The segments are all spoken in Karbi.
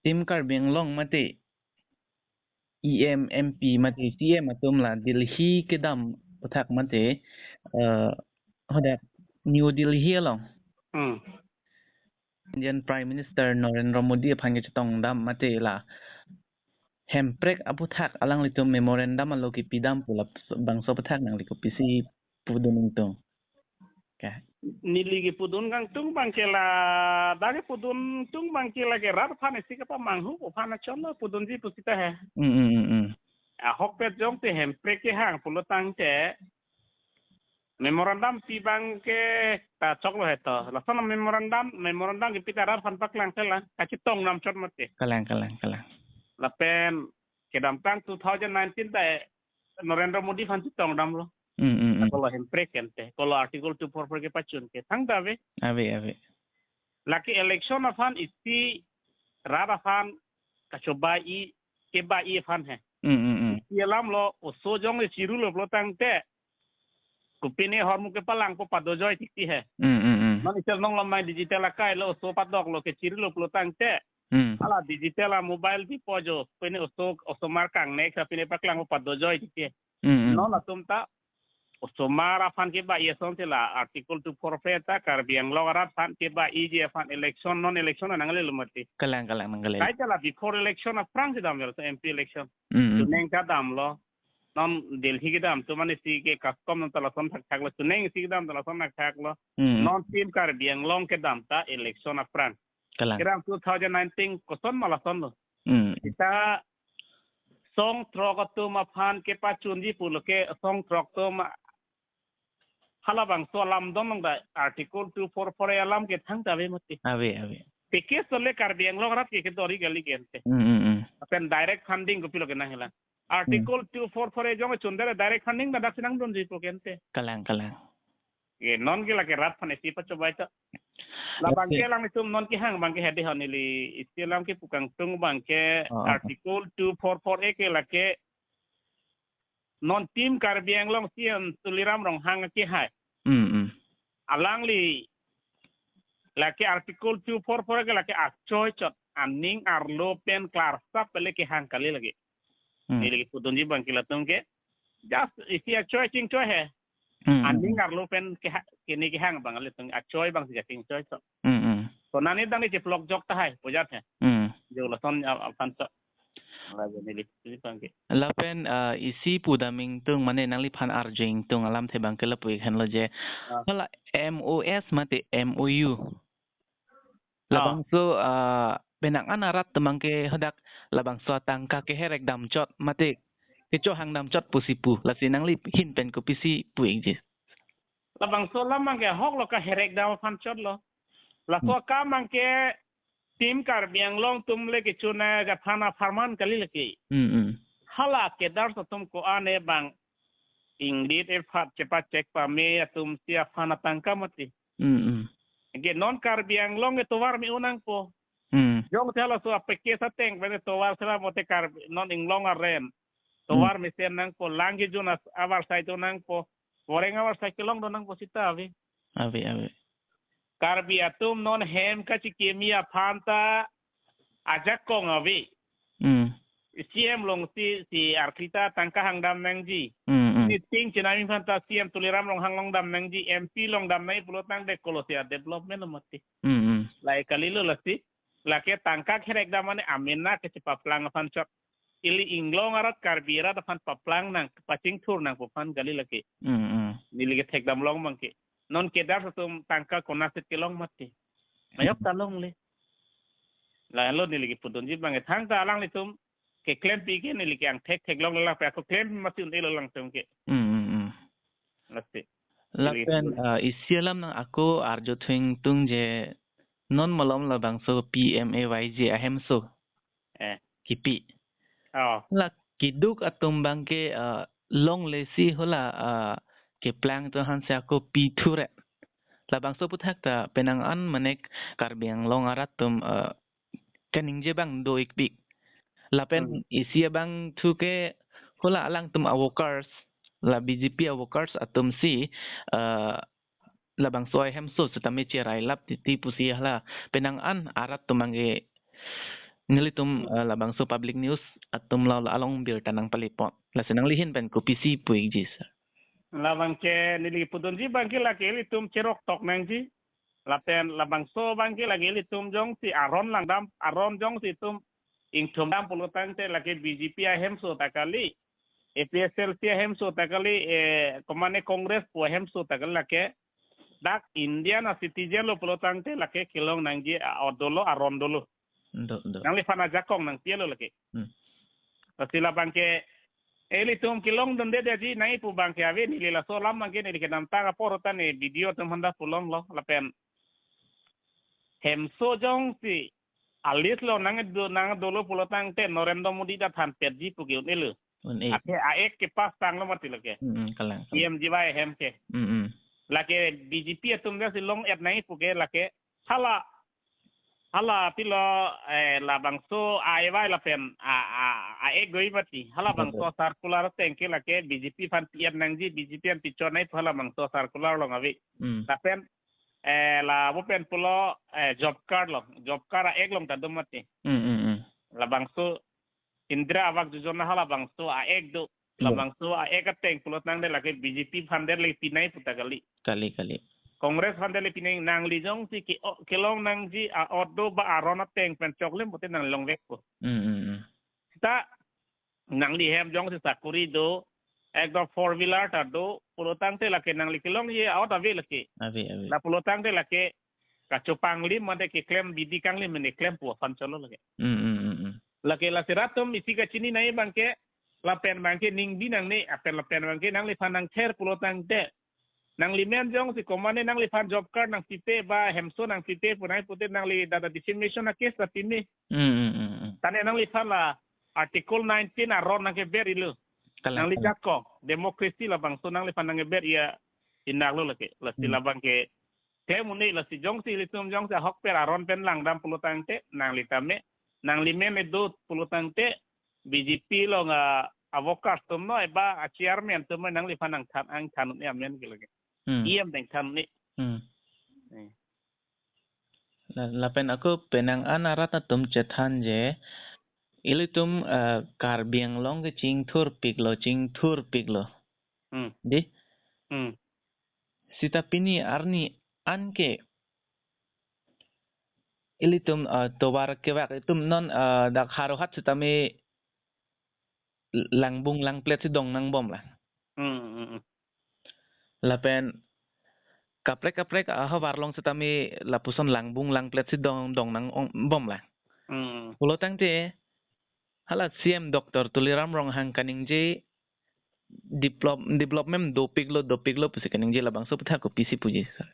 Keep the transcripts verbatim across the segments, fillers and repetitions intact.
Team Karbi Anglong mate E M, M P mate C E M atum la Delhi kedam aputhak mate, eh, hadak New Delhi along Hmm. Indian Prime Minister Narendra Modi aphan kachetongdam mate la hemprek aputhak alanglitum memorandum alo kipidam pu labangso aputhak nangli kopisi pudun ingtung? Ke. Neli kipudun kangtung abangke la, dak kipudun tung abangke la ke rat aphan isi kapamanghu aphan achon lo pudunji pusita he. Mm, mm, mm, mm. Ahokpet jongte hemprek kehang pulo tangte memorandum pi abangke ta choklo he to. Lason memorandum, memorandum kipi ta rat aphan paklang kali, kachetongdam chot mate. Kalang, kalang, kalang. Lapen kedamtang two thousand nineteen ta Narendra Modi aphan chetongdamlo. Mm, mm, mm. Kolo hemprek ente, kolo Article two four four kepachun ke thangta ave. Ave, ave. Lake election aphan isi rat aphan kachobai-i, kebai-i aphan he. Mm, mm, mm. Isi alam lo, oso jong le chirulo pulo tangte kopine ahormu kepalangpo padojoi tikti he. Mm, mm, mm. Non isi along lo mai digital akai lo, oso padoklo, kechirulo pulo tangte. Hmm. Hala digital a-mobile pipo jo, pine oso, osomar kangnek sa pine paklangpo padojoi tike. Hmm, hmm. Non atum ta osomar aphan kebai-i asonte la Article two four four ta Karbi Anglong arat aphan kebai-iji aphan election, non election nanglelo mati. Kalang, kalang, nanglelo. Kaike la before election aphrang si damlo, so M P election. Hmm, hmm. Chuneng ta damlo. Non Delhi kedam atum mane isi ke custom non ta lason thakthaklo, chuneng isi kedam ta lason thakthaklo. Hmm. Non Team Karbi Anglong kedam ta election aphrang. Kalang. Kedam two thousand nineteen koson ma lasonlo. Hmm. Sita song throk atum aphan kepachunji pulo ke song throk atum halabangso alam dong nang da Article two four four alam ke thangta ave mati. Ave, ave. Package le Karbi Anglong arat ke kedori kali ke ente. Hmm, hmm, hmm. Lapen direct funding kopilo ke nanghelang. Article Hmm. two four four jong chundere direct funding ta dak si nangdunji pu ke ente. Kalang, kalang. Ke non ke lake rat aphan isi pachobai ta. Labang Oke. ke alanglitum non kehang abangke hedi ho neli isi alam kepu kangtung abangke Oh, oh. Article two four four A ke lake non Team Karbi Anglong C E M Tuliram Ronghang kehai. Hmm, hmm. Alangli lake Article two four four ke lake achoi chot aning arlo pen klarsap pele kehang kali lake. Hmm. Neli kepudunji abangke latum ke just isi achoi chingchoi he. Hmm, hmm, Aning hmm. arlo pen keha-, kene kehang abang latum achoi abang si kachingchoi chot. Hmm, hmm. To nani dang ni chevlog jok tahai, pujat he. Hmm. Jo lason a-, aphan chot. Laga neli kepudunji abangke. Lapen, ah, isi pudam ingtung mane nangliphan arju ingtung alamthe abangke lapu-ik henlo je. Ah. Hala M O S mate M O U. Ah. Labangso, ah, penang an arat atum abangke hadak labangso atangka keherek damchot mate kechohang damchot pusi pu. Lasi nangli ahin pen kopisi pu-ikji? Labangso alam abangke ahok lo kaherek dam aphan chotlo. Laso Hmm. akam abangke Team Karbi Anglong atum le kechun-ik aphan apharman kali lake. Hmm, hmm. Hala cadres atum ko-an abang ingdit ephat chepachek pame atum si aphan atangka mati. Hmm, hmm. Ke non Karbi Anglong ke tovar me-un nangpo. Hmm. Jongte halaso a-package ateng pen tovar sera mote Karbi non inglong arem. Tovar Hmm. mesen nangpo, lang kejun as-, avarsai do nangpo. Foreng avarsai kelong do nangpo sita ave. Ave, ave. Karbi atum non hem kachikimi aphan ta ajakong ave. Hmm. C E M along si, si arki ta tangka hangdam nangji. Hmm, hmm. Niting chenami aphan ta C E M Tuliram Ronghang along dam nangji, M P along dam nangji pulo tangte kolo si a-development lo mati. Hmm, hmm. Lahai kalilo lasi. Lake tangka herek dam mane amena kechepaplang aphan chot. Ili inglong arat Karbi arat aphan paplang nang, pachingthur nangpo aphan kali lake. Hmm, hmm. Neli kethek dam long abangke. Non cadres atum tangka konatsi kelong mati. Mayok ta longle. Lahelo neli kepudunji abangke thangta alanglitum keklempi ke neli ke angthek theklongle lapen ako klem masi un-elo alangtum ke. Hmm, hmm, hmm. Lasi. Lapen, Neli kepudun. Ah, isi alam nang ako arju thu ingtung je non malom labangso P M A Y G ahemso. Eh. Kipi. Oh. La keduk atum abangke, ah, longle si hala, ah, keplang atum aphan si ako pithu re. Labangso aputhak ta penang an mane Karbi Anglong arat atum, ah, kaningje abang do-ikpik. Lapen Hmm. isi abang thu ke hala alangtum a-workers, la B J P a-workers atum si, ah, labangso ahemso setame cherai lap titi pusi hala penang an arat atum abangke Nelitum, eh, labangso public news atum lo along birta nangpalipon. Lasi nangli ahin pen kopisi pu-ikji, sir? Labang ke neli pudunji abang ke lake ilitum cherok tok nangji. Lapen labangso abang ke lake ilitum jongsi aron langdam, aron jongsi itum ingthumdam pulotangte lake B J P ahemso ta kali, A P H L C ahemso ta kali, eh, komane Congress pu ahemso ta kali, lake dak Indian a-citizen lo pulotangte lake kelong nangji a-ot dolo, aron dolo. Do, do. Nangliphan ajakong nangpi-etlo lake. Hmm. Lasi labang ke, eh, ilitum kelongdundedetji nangji pu abang ke ave, neli laso alam abang ke neli kedamtang apor ta ne video atum aphan ta pulonglo, lapen hemso jongsi a-list lo nangdo, nangdolo pulotangte Narendra Modi ta thanpetji pu ke un-elo. Un-e. Athe a-ek ke-pass tanglo mati lake. Mm, mm, kalang, kalang. P M G Y ahem ke. Mm, mm. Lake B J P atum jongsi long-et nangji pu ke lake hala, hala pilo, eh, labangso a-ewai lapen a, a, a-ek goi mati. Halabangso, betul, circular ateng ke lake B J P aphan pi-et nangji, B J P aphan pichot nangji pu halabangso circular along ave. Mm. Lapen, eh, la bo pen pulo, eh, job card lo, job card a-ek along ta do mati. Mm, mm, mm. Labangso Indira Awas Yojana halabangso a-ek do. Lo. Labangso a-ek ateng pulotangte lake B J P aphan det le pinangji pu ta kali. Kali, kali. Congress aphan det le pinangji, nangli jongsi ke, o, kelong nangji a-ot do ba aron ateng pen choklim pute nangli longvekpo. Mm, mm, mm. Seta nangli hem jongsi sakori do, ekdom four wheeler ta do pulotangte lake nangli kelongji a-ot ave lake. Ave, ave. La pulotangte lake kachopanglim mate keklem bidi kanglim mene klem pu aphan cholo lake. Mm, mm, mm, mm. Lake lasi rat atum isi kachini nangji abang ke, lapen abang ke ningbi nangne, lapen lapen abang ke nangliphan nangther pulotangte, nangli men jongsi komane nangliphan job card nangpipe ba hemso nangpipe pu nangji pute nangli dada defamation a-case ta pime. Mm, mm, mm, mm. Tane nangliphan la Article nineteen aron nangkeber-iklo. Kalang, nangli, kalang, jakong, democracy labangso nangliphan nangkeber-ik ya inaklo lake. Lasi, hmm, labang ke klem un-e, lasi jongsi ilitum jongsi ahokpet aron pen langdam pulotangte nangli tame, nangli men edo pulotangte B J P along a, a-workers atum no, eba a-chairman atum no nangliphan nangthan, nangthan un-e amen ke lake. Hmm. E M nangthan un-e. Hmm. Eh. La, lapen ako penang an arat atum chethanji, ilitum, eh, Karbi Anglong ke chingthurpiklo, chingthurpiklo. Hmm. Di? Hmm. Seta pini arni an ke ilitum, eh, tovar kevak itum non, eh, dak Howraghat sitame langbung langplet si dongnangbom lang. Hmm, hmm, hmm. Lapen kaprek kaprek ahavar along sitame lapuson langbung langplet si dong, dongnangbom lang. Hmm. Pulotangte hala C M Doctor Tuliram Ronghang kaningje develop, development dopiklo, dopiklo pusi kaningje, labangso aputhak kopisi puji, sir?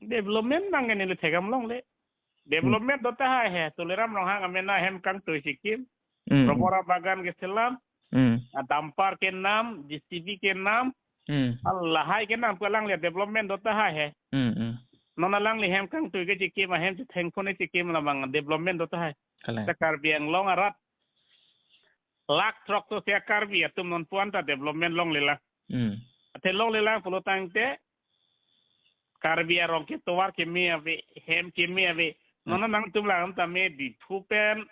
Development abang ke neli thekdam longle. Development, hmm, do tahai he. Tuliram Ronghang amena hem kangtui chikim. Hmm. Rubber abagan keselam. Hmm. A-dumper kenam, J C B kenam. Hmm. Lahai kenam pu alangli development do tahai he. Hmm, hmm. Non alangli hem kangtui kechikim, ahem chethengphun chikim labang development do tahai. Kalang. Seta Karbi Anglong arat lakh throk so sia Karbi atum non pu-an ta development longle lang. Hmm. Athe longle lang pulotangte Karbi arong ke tovar keme ave, hem keme ave. Hmm. Non nangtum lang tame Diphu pen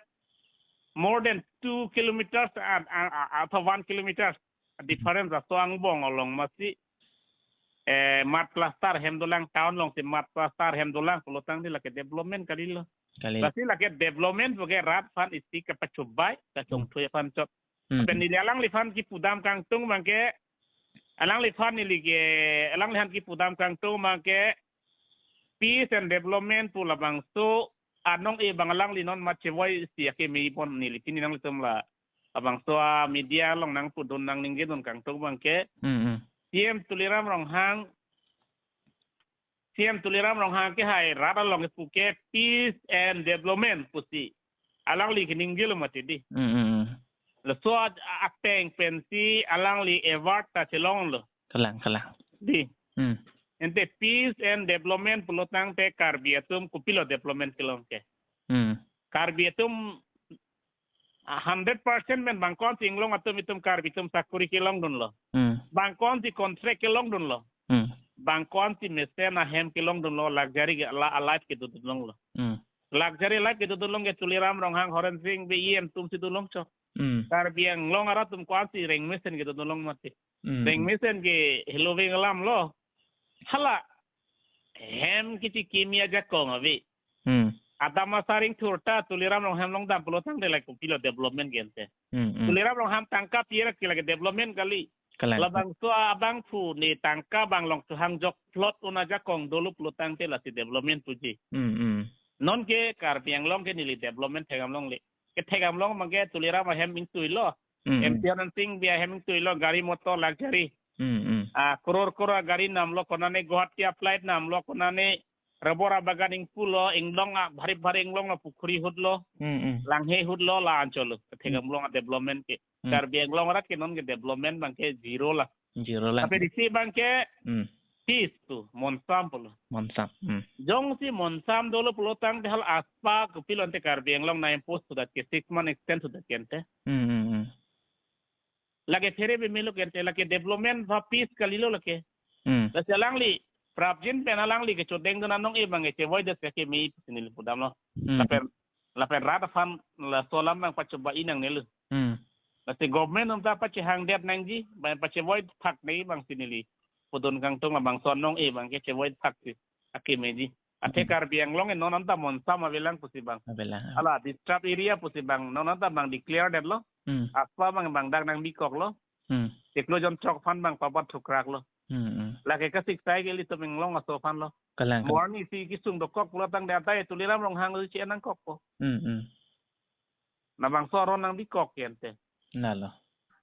more than two kilometers and, and, and, atau one kilometers difference aso angbong along masi, eh, mud plaster hem dolang, town alongsi mud plaster hem dolang pulotangte lake development kalilo. Kali. Lasi lake development pu ke rat aphan isi kapachubai, kachongthui aphan chot. Hmm. Lapen neli alangliphan kipudam kangtung abang ke, alangliphan neli ke, alangliphan kipudam kangtung abang ke, peace and development pu labangso anong-e abang alangli non mat chevoi si akeme-ipon, neli pini nanglitum la labangso a-media along nangpudun nangningjedun kangtung abang ke. Hmm, hmm. C M Tuliram Ronghang, C M Tuliram Ronghang ke hai rat along kepu ke peace and development pusi alangli keningjelo mati di. Hmm, hmm, hmm. Laso a-, ateng pensi alangli award ta chelonglo. Kalang, kalang. Di. Hmm. Ante peace and development pulotangte Karbi atum kopilo development kelong ke? Hmm. Karbi atum a hundred percent men bangkon si inglong atum itum Karbi atum sakori kelongdunlo. Hmm. Bangkon si contract kelongdunlo. Hmm. Bangkon si mesen ahem kelongdunlo, luxury ke la, a-life kedodunlonglo. Hmm. Luxury life kedodun long ke Tuliram Ronghang, Horen Sing Bey, E M atum si dun long chok. Hmm. Karbi Anglong arat atum ko-an si rengmesen kedodun long mati. Hmm. Rengmesen ke heloving alam lo. Hala hem kachikimi ajakong ave. Hmm. Adam asar ingthur ta Tuliram Ronghang long dam pulo tangte la kopilo development ke ante. Hmm, hmm. Tuliram Ronghang tangka pi ra ke lake development kali. Kalang. Labangso abangphu ne tangka bang long chohang jok plot un ajakong dolo pulo tangte lasi development puji. Hmm, hmm. Non ke Karbi Anglong ke neli development thekdam longle. Kethekdam long abang ke Tuliram ahem ingtui lo. Hmm, hmm. M P Horen Sing Bey ahem ingtui lo, gari motor luxury. Hmm, hmm. Ah, crore crore agari nam lo, konane Guwahati aflight nam lo, konane rubber abagan ingpu lo, inglong a bhari bhari inglong lo, pukhuri ahut lo, Hmm, hmm. Langhe ahut lo, la anchot lo. Kethekdam long adevelopment ke. Hmm. Karbi Anglong arat ke non ke development abang ke zero la. Zero la. Tapi isi abang ke Hmm. peace tu, monsam pulo. Monsam. Hmm. Jongsi monsam dolo pulo tangte hala AFSPA kopilo ante Karbi Anglong na impose sudat ke, six month extend sudat ke ante. Hmm, hmm, hmm. Lake phere be melo ke ante, lake development ba peace kalilo lake. Hmm. Lasi alangli prapjin pen alangli kechodeng dun anong-e abang ke chevoi det ke keme pusi neli pudam lo. Hmm. Lapen, lapen rat aphan laso alam abang pachobai nangne lo. Hmm. Lasi government atum ta pachehang det nangji, abang pachevoi thak nangji abang si neli pudun kangtung, labangso anong-e abang ke chevoi thak si akemeji. Athe Hmm. Karbi Anglong non anta monsam avelang pusi abang. Avelang. Hala disturbed area pusi abang non anta abang declare det lo. Hmm. AFSPA abang abang dak nangbikok lo. Hmm. Chiklo jon chok aphan abang pabat thukrak lo. Hmm, hmm. Lake kasik sai ke ilitum Anglong aso aphan lo. Kalang, kalang. Morni si kesung dokok pulo tangte atai Tuliram Ronghang lo si nangkokpo. Hmm, hmm. Labangso aron nangbikok ke ante. Nalo.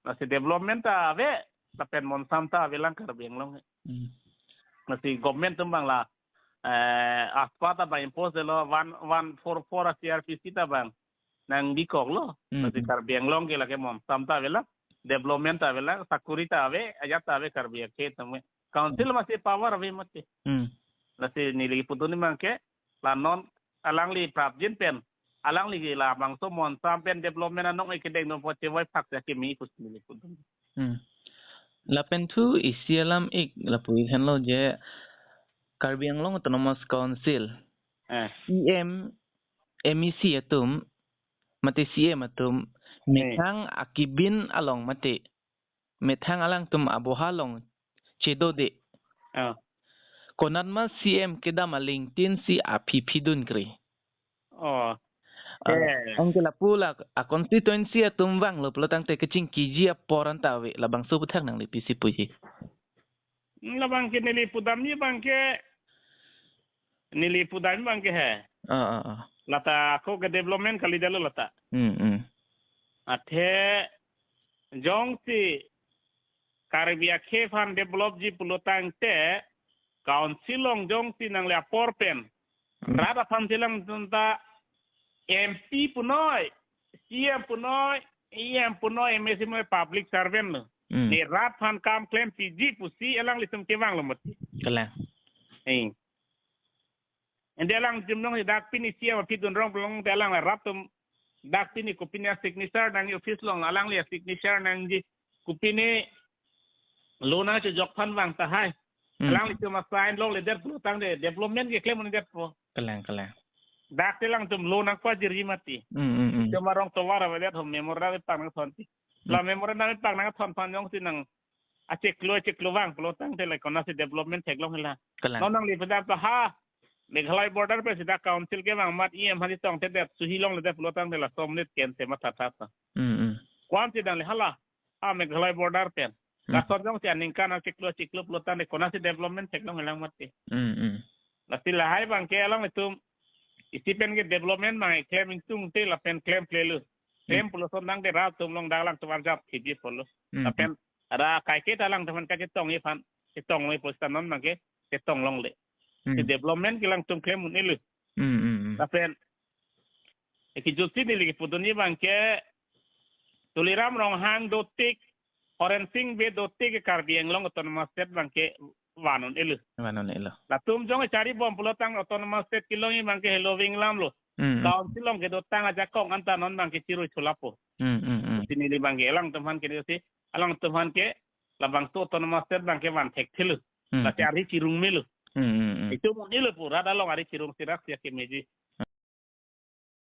Lasi development ta ave, lapen monsam ta avelang Karbi Anglong. Hmm. Lasi government atum abang la, eh, AFSPA ta abang impose lo, one, one four four a C R P C ta abang nangbikok lo. Hmm, Lasi hmm. Karbi Anglong ke lake monsam ta avelang, development ta avelang, sakuri ta ave, ajat ta ave Karbi akhei atum. Council Hmm. masi power ave mati. Hmm. Lasi neli pudun abang ke, la non alangli prapjin pen, alangli ke labangso monsam pen development anong-e kedeng dun apot chevoi thak si akeme pusi neli pudun. Hmm. Lapen thu isi alam ik lapu ik henlo je Karbi Anglong Autonomous Council Eh. E M, M E C atum, mate C M atum, Eh. methang akibin along mate methang alangtum aboha along chedode. Oh. Konatma C M kedam alingtin si aphi phi dunkri. Oh. Ah, Eh. anke lapu la a constituency atum vanglo pulo tangte kachingkiji apor anta ave, labangso aputhak nangli pisi puji. Hmm, labang ke neli pudamji abang ke, neli pudam abang ke he. Ah, ah, ah. Lata ako ke development kali detlo lata. Hmm, hmm. Athe jongsi Karbi akhei aphan developji pulo tangte council along jongsi nangli apor pen Hmm. rat aphan si alangtum ta M P punoi, C M punoi, E M punoi, M A C punoi, public servant lo. Hmm. Ne rat aphan kam klempiji pusi alanglitum kevang lo mati. Kalang. Eh. Ante alangtum nong dak pini C M aphi dun rong pulo tangte alang rat atum dak pini kopine signature nang office along alangli signature nangji, kopine lo nangchojok aphan vang tahai. Hmm. Alanglitum asign longledet pulo tangte development keklem un-edetpo. Kalang, kalang. Dak te alangtum lo nangpajirji mati. Hmm, hmm, hmm. Itum arong tovar avedet ho memorandum nangpathon ti. La Hmm. memorandum nangpathon aphan jongsi nang achiklo achiklo vang pulo tangte la konatsi development theklong hela. Kalang. Non nangli peda pa ha Meghalaya border pen sita council kevang amat E M aphan si tongthedet, suhi longledet pulo tangte la som nit ken se matha tha sa. Hmm, hmm. Ko-ansi dang le hala, ah, Meghalaya border pen. Hmm. Lason jongsi aningkan achiklo achiklo pulo tangte konatsi development theklong helang mati. Hmm, hmm. Lasi lahai abang ke alanglitum isi pen ke development abang ke klem ingtungte lapen klem klelu. Klem Hmm. pulo son tangte rat atum along dak alangtum arjap khiji pulo. Hmm. Lapen ra kaike ta alangtum aphan kachetongji aphan, chetong longle pulo sita non abang ke chetong longle. Hmm. Si development ke alangtum klem un-elo. Hmm, hmm, hmm. Lapen iki jutsi neli kepudunji abang ke Tuliram Ronghang dotik, Horen Sing Bey dotik ke Karbi Anglong Autonomous State abang ke van un-elo. Van un-elo. Latum jong charibom pulo tang Autonomous State kelongji abang ke heloving alam lo. Hmm, hmm. Council along kedotang ajakong anta non abang ke chirui chulapo. Hmm, hmm, hmm. Si neli abang ke alangtum aphan ke si, alangtum aphan ke labangso Autonomous State abang ke van thekthelo. Hmm. Lasi ari chirung melo. Hmm, hmm, hmm. Itum un-elo pu rat along ari chirung sirak si akemeji.